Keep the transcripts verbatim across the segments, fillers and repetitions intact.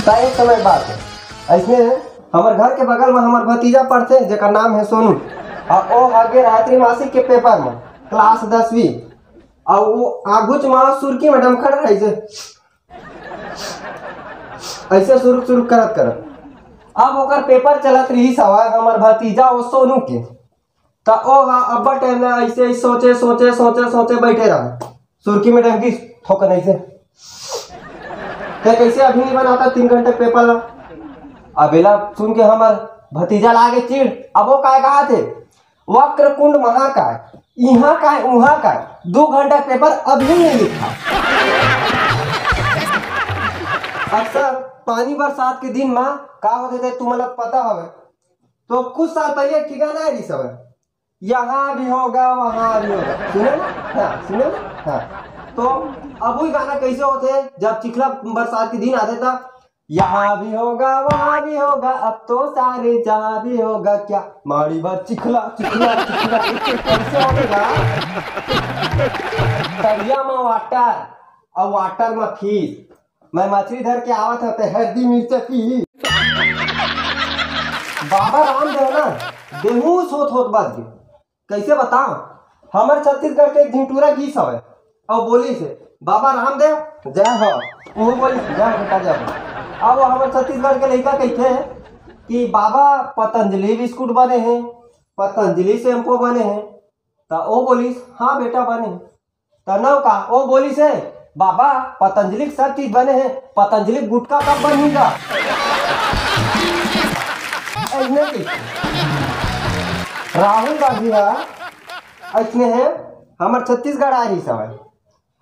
त एक समय बात है, ऐसने हमर घर के बगल में हमर भतीजा पढ़थे, जेकर नाम है सोनू। आ ओ आगे रात्रि मासिक के पेपर में, क्लास दसवीं, आ वो आगुच में सुरकी मैडम खड़ रही से, ऐसे सुरुक सुरुक करत करत। अब ओकर पेपर चलत रहिस हवय, हमर भतीजा ओ सोनू के। त ओ हा अब्बड़ टाइम ले ऐसे ही सोचे, सोचे, सोचे, सोचे बैठे रहा। सुरकी मैडम की थोकन ऐसे, "ते कैसे अभी नहीं बनाता तीन घंटे पेपर ला?" अब एला सुन के हमर भतीजा लागे चिढ़। अब वो काय कहा थे, "वक्रकुंड महाकाय, इहाँ काय, उहाँ काय, दू घंटा पेपर अभी नहीं लिखा।" अक्सर पानी बरसात के दिन मा का होथे ते तुमन ला पता हवे। तो कुछ साल पहले एक ठे गाना आय रिहिस हवय, "यहाँ भी होगा, वहाँ भी होगा।" सुने ना? हाँ, सुने ना? हाँ। तो अब वही गाना कैसे होथे, जब चिखला बरसात के दिन आथे त, "यहाँ भी होगा, वहाँ भी होगा, अब तो सारे जहाँ भी होगा क्या, माड़ी भर चिखला, चिखला, चिखला।" कैसे होथे गा? तरिया में वाटर, अब वाटर में फिश, मैं मछली धर के आवत हते, हरदी मिर्चा पी। बाबा रामदेव ना, बेहोश होत होत बच गे। कैसे बताओ, हमर छत्तीसगढ़ के एक झिन टूरा गीस हवय, अउ बोलिस हे, "बाबा रामदेव जय हो।" वो बोलिस, "जय हो बेटा, जय हो।" अब वो हमर छत्तीसगढ़ के लइका कहिथे कि "बाबा, पतंजलि बिस्कुट बने हे, पतंजलि शैम्पू बने हे।" त वो बोलिस, "हाँ बेटा, बने हे।" त नौका ओ बोलिस हे, "बाबा, पतंजलि के सब चीज बने हे, पतंजलि के गुटखा कब बनही गा?" ऐसने कि राहुल गांधी हा ऐसने हे, हमर छत्तीसगढ़ आ रही समय।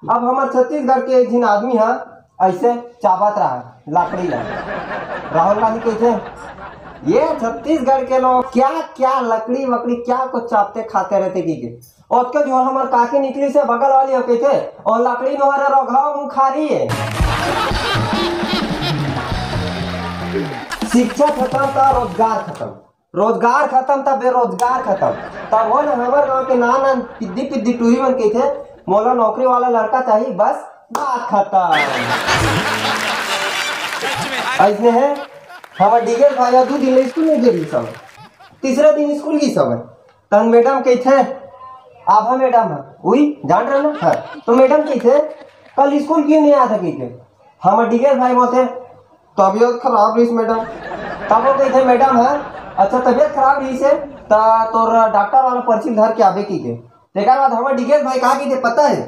अब हमर छत्तीसगढ़ के एक झिन आदमी हा ऐसे चाबत रहा लकड़ी ला। राहुल गांधी कहते, "ये छत्तीसगढ़ के लोग क्या क्या लकड़ी वकड़ी क्या कुछ चाबते खाते रहते," की के ओतके झोर हमर काकी निकलिस हे बगल वाली, अउ कहिथे, "ओ लकड़ी नोहरे रोघाओ मुखारी हे।" शिक्षा खतम त रोजगार खतम, रोजगार खतम त बेरोजगार खतम। तब हो न हमर गांव के नान नान पिद्दी पिद्दी टूरी मन कहिथे, "मोला नौकरी वाला लड़का चाही, बस बात खतम।" ऐसने हे, हमर डीगेल भाई ह दू दिन ले स्कूल नहीं गे रहिस हवय, तीसरे दिन स्कूल गिस हवय। तहन मैडम कहिथे, "आभा मैडम ह।" उई, जान रहे ना? हाँ। तो मैडम कहिथे, "कल स्कूल क्यों नहीं आया था?" कहिथे। हमर डीगेल भाई बोलथे, "तबीयत खराब रहिस मैडम।" तब वो कहिथे, "मैडम ह, अच्छा तबीयत खराब रहिस हे, त तोर डॉक्टर वाला पर्ची धर के आबे," कहिथे। तेकर बाद हमर डीगेल भाई का कहिथे पता हे,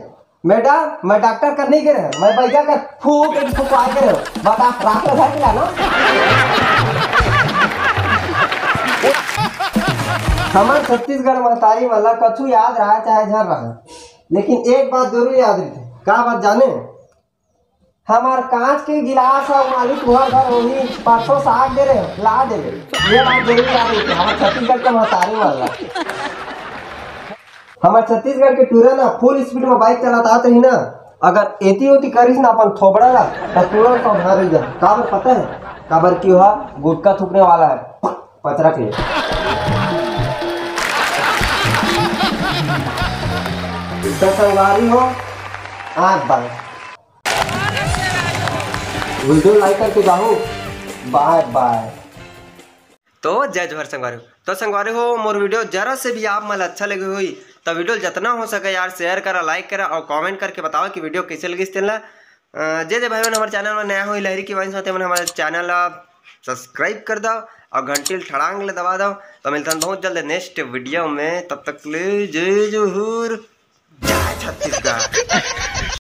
"मैडम, मैं डॉक्टर कर नहीं गे रहे, मैं बैजा कर फूक एक फुकवा गे रहे। बता, राख ले घर के लाना।" हमर छत्तीसगढ़ महतारी मन ला कछु याद रहा चाहे झन रहा, लेकिन एक बात जरूर याद रहिथे। का बात जाने? हमर कांच के गिलास अउ मालिक घर घर होही, परसों साग दे रहे, ला दे। ये बात जरूर याद रहिथे हमर छत्तीसगढ़ के महतारी मन ला। हमर छत्तीसगढ़ के टूरा ना फुल स्पीड में बाइक चलात आत रही ना, अगर एती ओती करिस ना अपन थोबड़ा ला, त तुरंत सावधान रह जा। काबर पता है? काबर कि वह गुटखा थूकने वाला है, पचरा के। तो संगवारी हो, आज बाय। वीडियो लाइक करके जाहू। बाय बाय। तो जय जोहार संगवारी हो। तो संगवारी हो, मोर वीडियो जरा से भी आप मन ला अच्छा लगे होही, तो वीडियो ला जतना हो सके यार, शेयर करा, लाइक करा और कमेंट करके बताओ कि वीडियो कैसे लगिस तेन ला। अ, जे जे भाई मन हमर चैनल में नया होही, लहरी की वाइन्स में, तेमन हमर चैनल ला सब्सक्राइब कर दो और घंटी ल ठड़ांग ले दबा दो। तो मिलथन बहुत जल्द नेक्स्ट वीडियो में, तब तक ले जय जोहार, जय छत्तीसगढ़।